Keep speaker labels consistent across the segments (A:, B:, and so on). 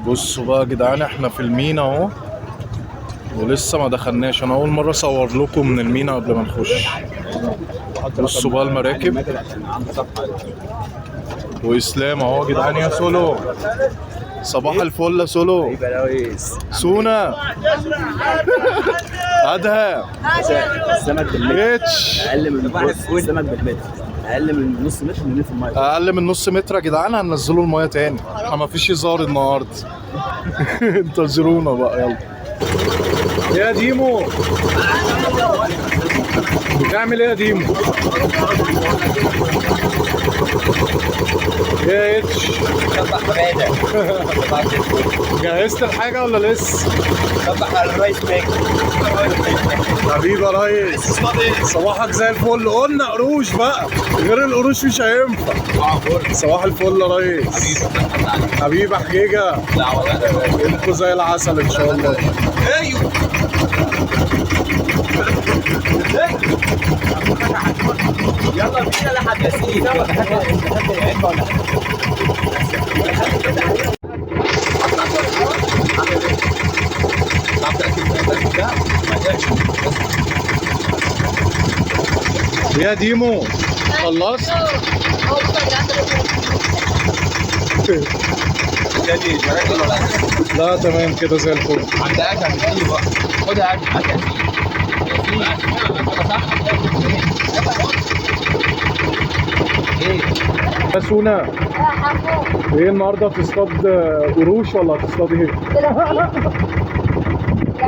A: بصوا بقى يا جدعان، احنا في المينا اهو ولسه ما دخلناش. انا اول مرة اصور لكم من المينا قبل ما نخش. بصوا بقى المراكب واسلام اهو يا جدعان. يا سولو صباح الفل يا سولو. سونا ادهم
B: السمك بالمتر.
A: اتش
B: اقل من بص، السمك بالمتر اقل من نص متر من في المية.
A: اقل من نص متر يا جدعان هننزلوا المية تاني. احنا ما فيش هزار النهارده. انتظرونا بقى يلا. يا ديمو بتعمل ايه يا ديمو؟ يا اتش جهزت الحاجة ولا لسه؟ حبيبي يا ريس، صباحك زي الفل. قلنا قروش بقى، غير القروش مش هينفع. صباح الفل يا ريس. حبيبي حجيجة، انتوا زي العسل ان شاء الله.
B: يلا بينا لحد ياسين.
A: يا ديمو خلصت؟ لا تمام كده زي الفل. يا سونا ايه النهارده، هتصطاد قروش ولا هتصطاد ايه؟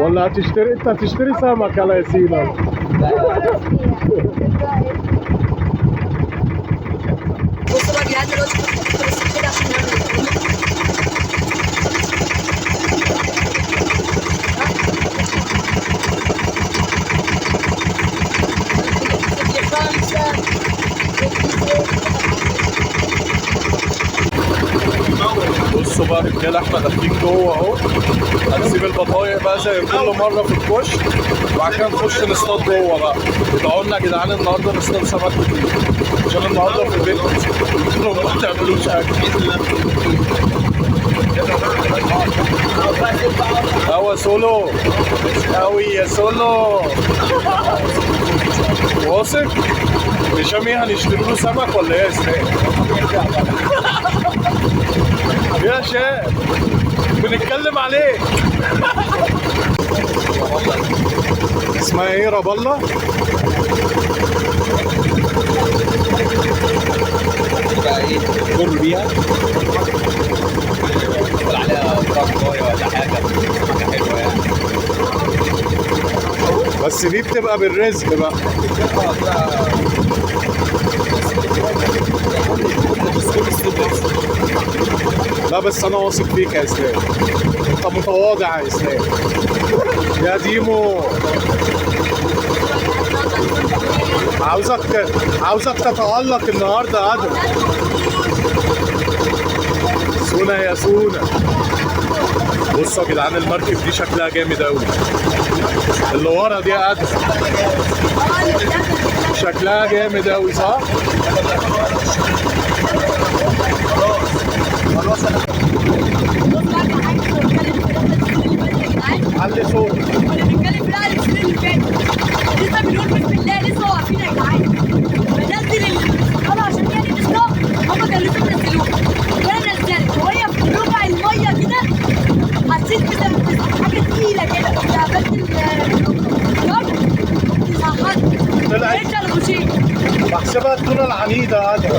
A: ولا هتشتري؟ انت هتشتري سمك يا ياسين.
C: بصوا بقى يا جدعان، دلوقتي بنحط بس كده عشان نعمل
A: بصوا بقى رجاله، احنا داخلين جوه اهو. هنسيب البطايق بقى زي كل مرة في الكشك، وبعد كده نخش نصطاد جوه بقى. ادعوا لنا يا جدعان النهارده نصطاد سمك كتير، عشان النهارده في البيت قلت لهم ما تعملوش اكل. هوا سولو قوي يا سولو. واثق هشام ايه هنشتري له سمك ولا ايه يا اسلام؟ يا هشام بنتكلم عليك. اسمها ايه؟ راب الله؟
B: بقى ايه تجر بيها، تدخل عليها فراخ ولا حاجة، حاجة حلوة يعني.
A: بس دي بتبقى بالرزق بقى. لا بس انا واثق فيك يا اسلام، انت متواضع يا اسلام. يا ديمو عاوزك تتألق النهارده يا ادم. سونا يا سونا. بصوا يا جدعان المركب دي شكلها جامد قوي، اللي ورا دي يا ادم شكلها جامد قوي صح؟
C: بصوا بقى يا جدعان، كنا بنتكلم في رحلة السنين اللي فاتت يا جدعان.
A: علي صوتك.
C: كنا بنتكلم في رحلة السنين اللي فاتت، لسه بنقول بسم الله، لسه واقفين يا جدعان. بنزل السفارة عشان يعني نصطاد، هما كانوا لسه بينزلوها، وانا نزلت وهي في ربع المية كده، حسيت كده حاجة تقيلة كده، كنت قفلت الجر اتسحبت.
A: طلعت.
C: انت الغشيم.
A: بحسبها التونه العنيده يا ادم.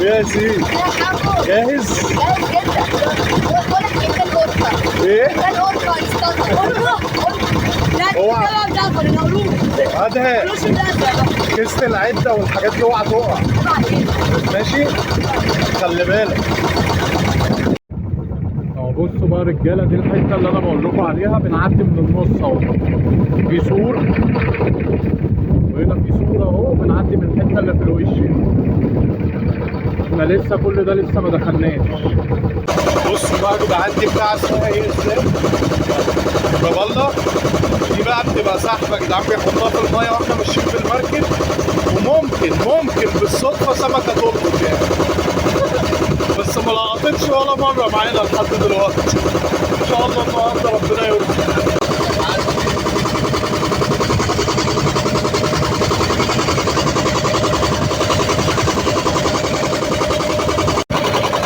A: يا سيدي
D: يا حمو
A: جاهز؟
D: جاهز جدا. بقول لك ايه، ده القرفه.
A: ايه؟
D: ده القرفه يصطادها.
C: قرفة؟ لا دي
A: اوعى.
C: طبعا بتاع القروش.
A: ادهم
C: القروش الازرق بقى.
A: كيسة العدة والحاجات دي اوعى تقع.
C: طبعا ايه؟
A: ماشي؟ خلي بالك. اهو بصوا بقى رجاله، دي الحتة اللي انا بقول لكم عليها، بنعدي من النص اهو. في سور وهنا في سور اهو، بنعدي من الحتة اللي في الوش هنا. احنا لسه كل ده لسه ما دخلناش. بصوا بقى يا جدعان، دي بتاع اسمها ايه يا اسلام؟ راب الله. دي بقى بتبقى سحبه يا جدعان، بيحطوها في المية واحنا ماشيين بالمركب، وممكن بالصدفة سمكة تلقط يعني. بس بس ما لقطتش ولا مرة معانا لحد دلوقتي. ان شاء الله النهارده ربنا يرزق.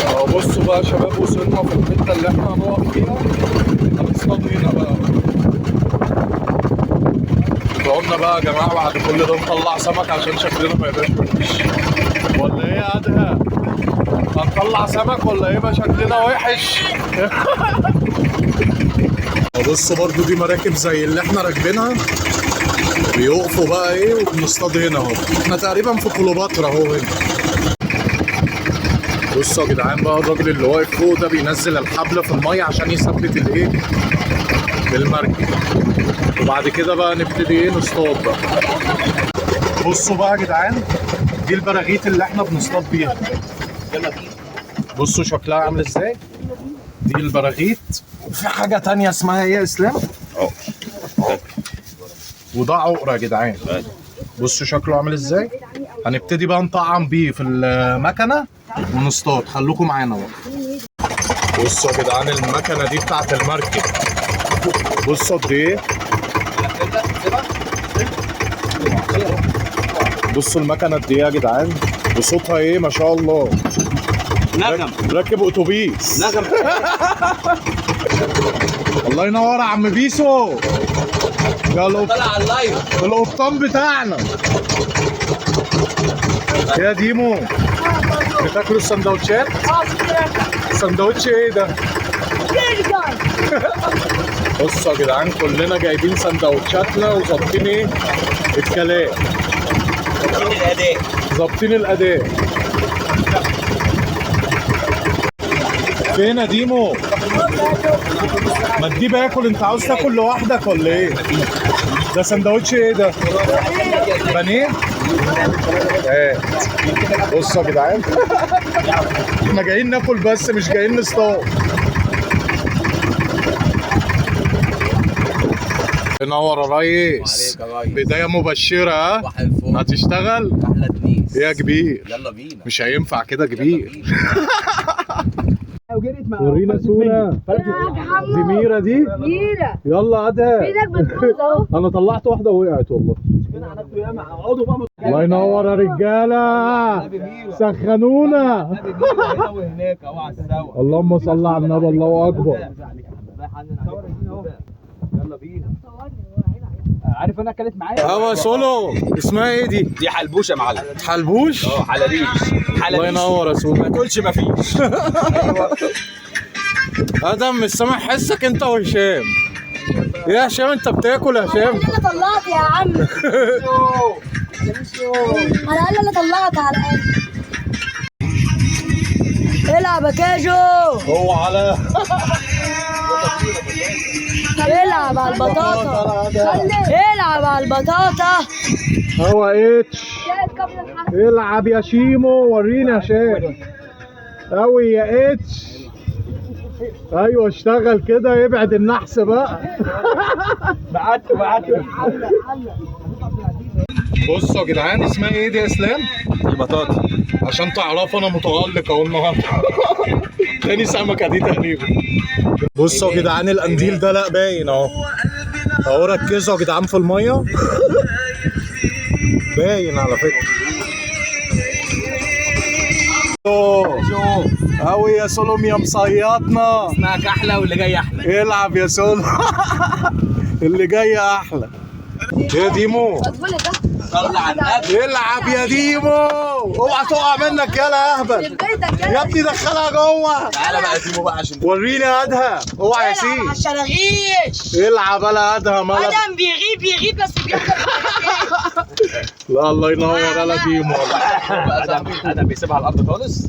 A: اهو بصوا بقى يا شباب، وصلنا في الحتة اللي احنا هنقف فيها، هنصطاد هنا بقى. ادعوا بقى يا جماعة بعد كل ده نطلع سمك عشان شكلنا ما يبقاش وحش. ولا ايه يا ادهم؟ هنطلع سمك ولا يبقى شكلنا وحش؟ بصوا برضو دي مراكب زي اللي احنا راكبينها، بيقفوا بقى ايه وبنصطاد هنا اهو. احنا تقريبا في كليوباترا اهو هنا. بصوا يا جدعان بقى، الراجل اللي واقف فوق ده بينزل الحبل في المية عشان يثبت الايه المركب، وبعد كده بقى نبتدي ايه نصطاد بقى. بصوا بقى يا جدعان، دي البراغيث اللي احنا بنصطاد بيها. بصوا شكلها عامل ازاي، دي البراغيث. وفي حاجة تانية اسمها ايه يا اسلام؟ عقر. وده عقر يا جدعان. بصوا شكله عامل ازاي. هنبتدي بقى نطعم بيه في المكنه ونصطاد، خلوكم معانا بقى. بصوا يا جدعان المكنه دي بتاعت المركب، بصوا قد ايه. بصوا المكنه قد ايه يا جدعان، وصوتها ايه ما شاء الله.
B: نغم
A: راكب اتوبيس.
B: نغم.
A: الله ينور يا عم بيسو، يا
B: طلع على ال live
A: القبطان بتاعنا. يا ديمو، بتاكلوا السندوتشات؟ سندوتش ايه ده؟
C: برجر.
A: بصوا يا جدعان، كلنا جايبين سندوتشاتنا وظابطين ايه؟ الكلام،
B: الاداء،
A: ظابطين الاداء. فين يا ديمو؟ ما تجيب اكل، انت عاوز تاكل لوحدك ولا ايه؟ ده سندوتش ايه ده؟ بانيه؟ ايه. بصوا يا جدعان، احنا جايين ناكل بس مش جايين نصطاد. نور يا ريس، بداية مبشرة. ها هتشتغل؟
B: احلى تنيس
A: يا كبير،
B: يلا بينا.
A: مش هينفع كده كبير. ورينا صورة دي ميرا، دي
C: ميرا
A: يلا ادهم.
C: ايدك بتبوظ اهو.
A: انا طلعت واحدة وقعت والله. الله ينور يا رجالة، سخنونا. اللهم صل على النبي، الله اكبر.
B: يلا بينا. عارف انا اكلت معايا
A: هوا سولو، اسمها ايه دي؟
B: دي حلبوشه يا معلم.
A: حلبوش؟
B: اه حلاليش.
A: الله ينور يا سولو.
B: ما تقولش ما فيش.
A: ادم مش سامع حسك انت وهشام. يا هشام انت بتاكل يا هشام؟
C: انا طلعت يا عم. على الاقل انا طلعت، على الاقل. العب يا كاجو.
A: هو على
C: العب على البطاطا، العب على البطاطا.
A: هو اتش. العب يا شيمو، ورينا يا هشام. قوي يا اتش. ايوه اشتغل كده، ابعد النحس بقى.
B: بعت بعت.
A: بصوا يا جدعان، اسمها ايه دي يا اسلام؟
B: البطاطا.
A: عشان تعرفوا انا متألق اهو النهارده. تاني سمكة دي تقريبا. بصوا يا جدعان القنديل ده، لا باين اهو. اهو ركزوا يا جدعان في المية. باين على فكرة. قوي يا سولوم يا مصيطنا.
B: اسمها كحلة واللي جاي احلى.
A: العب يا سولو. اللي جاي احلى. يا ديمو
B: صلي على النبي.
A: العب يا ديمو، اوعى تقع منك يالا اهبل. يا ابني دخلها جوه.
B: تعالى بقى يا ديمو بقى عشان
A: وريني يا ادهم، اوعى يا سيدي.
C: الشراغيش.
A: العب يا ادهم.
C: ادم بيغيب بيغيب بس بيحضر.
A: لا الله ينور يا ديمو.
B: ادم بيسيبها على الارض خالص.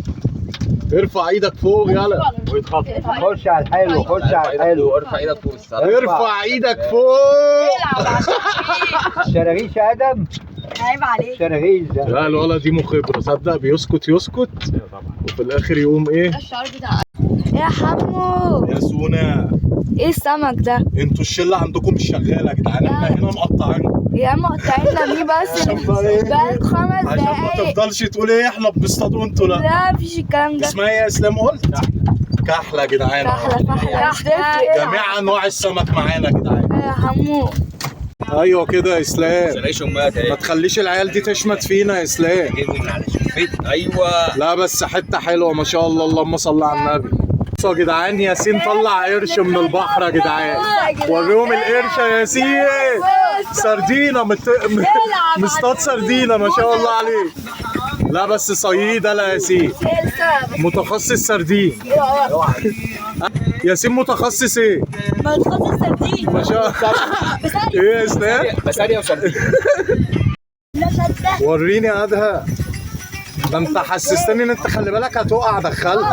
A: ارفع ايدك فوق يلا.
B: ويتخطى.
E: خش على الحلو، خش على الحلو.
B: ارفع ايدك فوق السلام.
A: ارفع ايدك فوق.
C: العب عشان
E: الشراغيش يا ادم،
C: عيب عليك.
E: الشراغيش ده.
A: لا الولد دي مخبرة، صدق بيسكت يسكت وفي الاخر يقوم ايه؟
C: الشعر بتاع
D: يا حمو،
A: يا سونا،
D: ايه السمك ده؟
A: انتوا الشلة عندكم مش شغالة يا جدعان، احنا هنا مقطعينكم
D: يا عم قطعنا ليه بس؟ بقالك 5
A: عشان ما
D: دقايق.
A: تفضلش تقول ايه احنا بنصطاد وانتوا لا.
D: لا مفيش الكلام ده.
A: اسمها ايه يا اسلام قلت؟ كحلة يا جدعان.
D: كحلة فحلة مش تفرق.
A: جميع انواع السمك معانا يا جدعان.
D: يا حمو
A: ايوه كده يا اسلام،
B: شرايش امها
A: ما تخليش العيال دي تشمت فينا يا اسلام.
B: ايوه.
A: لا بس حتة حلوة ما شاء الله، اللهم صل على النبي. بصوا يا جدعان، ياسين طلع قرش من البحر يا جدعان. وريهم القرش يا ياسين. سردينه مصطاد سردينه ما شاء الله عليك. لا بس صييده. لا ياسين متخصص سردين. ياسين متخصص ايه؟
C: متخصص سردين.
A: ما شاء الله. ايه يا اسلام؟
B: بسارية وسردين.
A: وريني يا ادهم، ده انت حسستني ان انت خلي بالك هتقع. دخلت.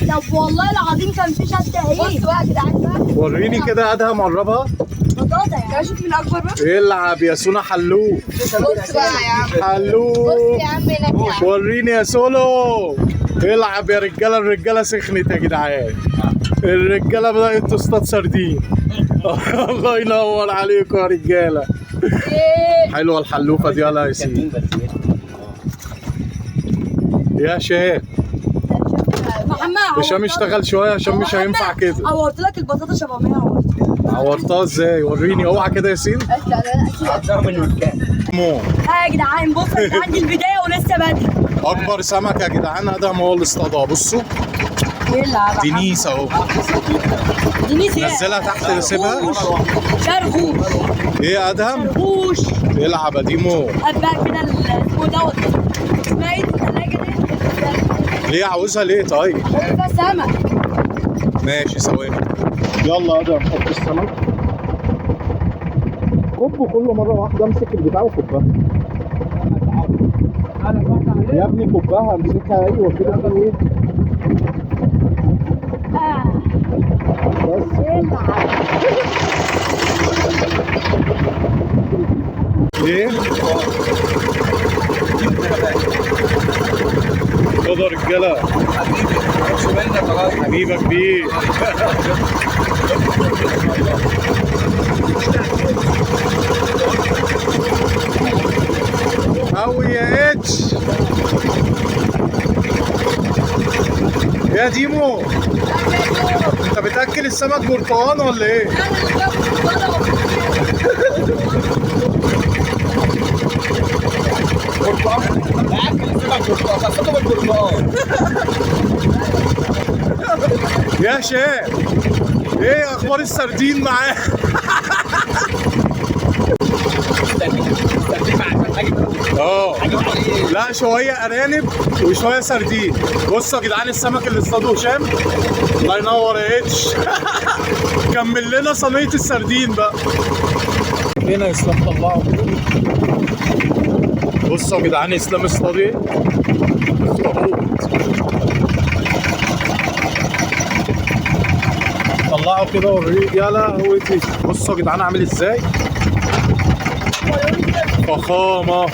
C: طب والله العظيم كان في شدة اهي.
D: بصوا بقى يا جدعان بقى،
A: وريني كده يا ادهم قربها.
C: بطاطا يعني.
D: شوف من اكبر بقى.
A: العب يا سونا حلوف.
D: بص بقى يا عم،
A: حلوف.
D: بص يا عم هناك يا عم.
A: وريني يا سولو. العب يا رجاله، الرجالة سخنت يا جدعان. الرجالة بدات تصطاد سردين. الله ينور عليكم يا رجاله. حلوة الحلوفه دي. يلا يا سيدي يا شهاب.
C: محمد
A: هشام اشتغل شوية عشان مش هينفع كده.
C: عورت لك البطاطا شبه عورت.
A: عورتها ازاي؟ وريني. اوعى كده يا ياسين. مو
C: ها يا جدعان، بصوا يا جدعان دي البداية ولسه بدري.
A: اكبر سمك يا جدعان ادهم هو اللي اصطادها. بصوا
C: يلعب
A: دينيس اهو.
C: دينيس ايه؟
A: نزلها تحت سيبها.
C: شرغوش.
A: ايه يا ادهم؟
C: شرغوش.
A: العب يا ديمو.
C: هات بقى كده اسمه دوت. اسمها ايه الثلاجة دي؟
A: ليه عاوزها ليه طيب؟
C: ده سمك.
A: ماشي ثواني. يلا يا ادهم حط السمك. كبه كله مرة واحدة، امسك البتاع وكبها. يا ابني كبها، امسكها. ايوه كده. في ايه؟ بس ايه؟ خد يا رجاله. حبيبك كبير. قوي يا اتش يا ديمو. انت بتاكل السمك برتقان ولا ايه؟
B: برتقان. باكل السمك برتقان، خاصة بالبرتقان.
A: يا شاب ايه اخبار السردين معاك؟ اه لا شوية ارانب وشوية سردين. بصوا يا جدعان السمك اللي اصطاده هشام، الله ينور يا اتش. كمل لنا صينية السردين بقى. هنا اسلام طلعه. بصوا يا جدعان اسلام اصطاد ايه؟ اخطبوط. طلعه كده وريه. يا لهوتي. بصوا يا جدعان عامل ازاي؟ فخامة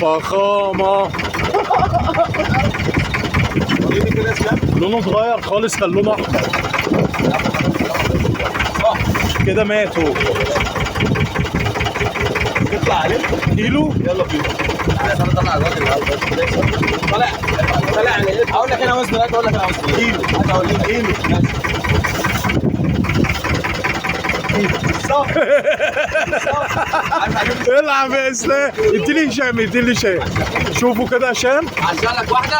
A: فخامة. لونه اتغير خالص، كان لونه احمر كده. مات هو.
B: تطلع عليه
A: كيلو.
B: يلا بينا. عشان اطلع الراجل طلع طلع على اقول لك انا وزنه، اقول لك انا وزنه
A: كيلو.
B: اقول لك
A: كيلو.
B: صح.
A: العب يا اسلام. اديني هشام، اديني هشام. شوفوا كده هشام.
B: عشان لك واحدة.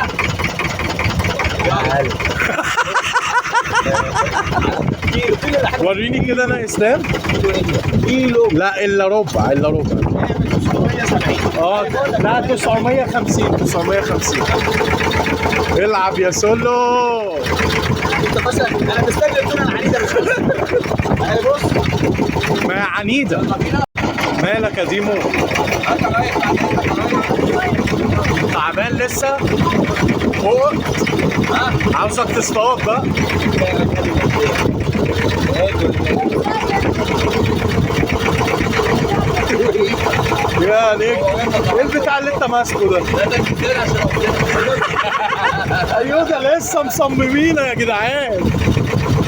B: كيلو كيلو لحد
A: وريني كده انا يا اسلام.
B: كيلو.
A: لا الا ربع، الا ربع.
B: 970.
A: اه لا 950، 950. العب يا سولو.
B: انت بس انا مستني الدنيا العنيده مش انا. بص
A: ما عنيدة. مالك يا ديمو؟ تعبان لسه؟ فوق؟ عاوزك تصطاد بقى. يا نجم، ايه البتاع اللي انت ماسكه ده؟ ايوه ده لسه مصممينه يا جدعان.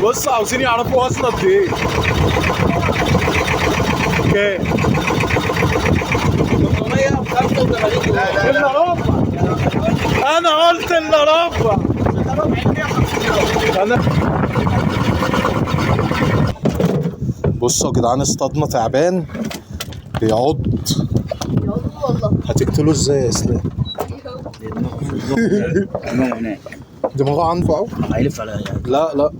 A: بصوا عاوزين يعرفوا وزنه قد ايه. كام؟
B: 885 جرام.
A: الا ربع. انا قلت الا ربع. انا بصوا يا جدعان، اصطادنا تعبان بيعض.
D: والله
A: هتقتله ازاي يا اسلام؟
B: دماغه هناك.
A: دماغه عنده اهو.
B: هيلف على
A: لا لا،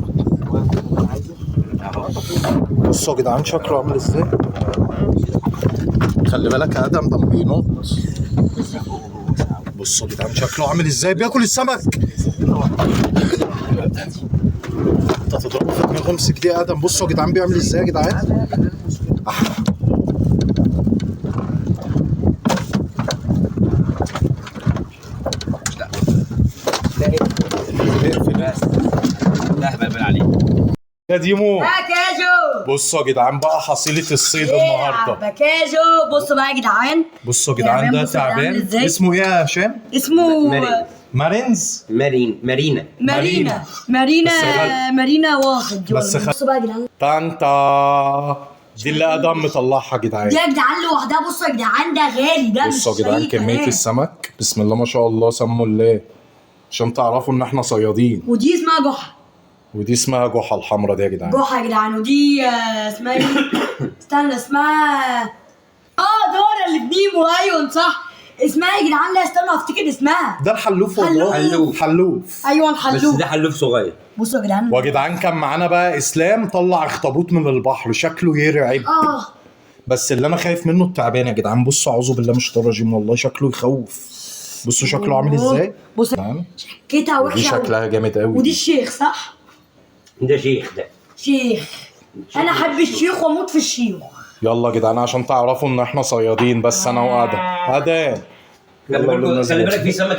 A: بصوا يا جدعان شكله عامل ازاي. خلي بالك يا ادم ده بينط. بصوا يا جدعان شكله عامل ازاي، بياكل السمك. انت تضربه في دماغه، امسك دي يا ادم. بصوا يا جدعان بيعمل ازاي يا جدعان.
B: لا هبل عليه
A: يا ديمو.
C: باكاجو.
A: بصوا يا جدعان بقى حصيلة الصيد النهارده.
C: باكاجو. بصوا بقى يا جدعان.
A: بصوا يا جدعان ده تعبان اسمه ايه يا هشام؟
C: اسمه
A: مارينز.
B: مارينا.
C: مارينا. مارينا مارينا واحد.
A: بس
C: بصوا بقى يا جدعان
A: تانتا دي اللي ادم مطلعها يا جدعان.
C: دي يا جدعان لوحدها. بصوا يا جدعان ده غالي، ده مش
A: بصوا يا جدعان كمية السمك، بسم الله ما شاء الله، سموا الله، عشان تعرفوا ان احنا صيادين.
C: ودي اسمها جحا.
A: ودي اسمها جحا الحمرا دي يا جدعان.
C: جحا يا جدعان. ودي اسمها ايه؟ استنى اسمها دورة اللي في نيمو. ايوه صح، اسمها يا جدعان. لا استنى افتكر اسمها.
A: ده الحلوف والله.
B: حلوف.
A: حلوف.
C: ايوه الحلوف،
B: بس ده حلوف صغير.
C: بصوا يا جدعان.
A: ويا جدعان كان معانا بقى اسلام طلع اخطبوط من البحر، شكله يرعب. بس اللي انا خايف منه التعبان يا جدعان. بصوا اعوذ بالله من الشيطان الرجيم، والله شكله يخوف. بصوا شكله عامل ازاي.
C: بصوا كده وحشة.
A: دي شكلها جامد قوي.
C: ودي الشيخ صح؟
B: ده شيخ، ده
C: شيخ. انا احب الشيخ واموت في الشيوخ.
A: يلا يا جدعان عشان تعرفوا ان احنا صيادين. بس انا وادم. ادم
B: خلي بالك في سمك.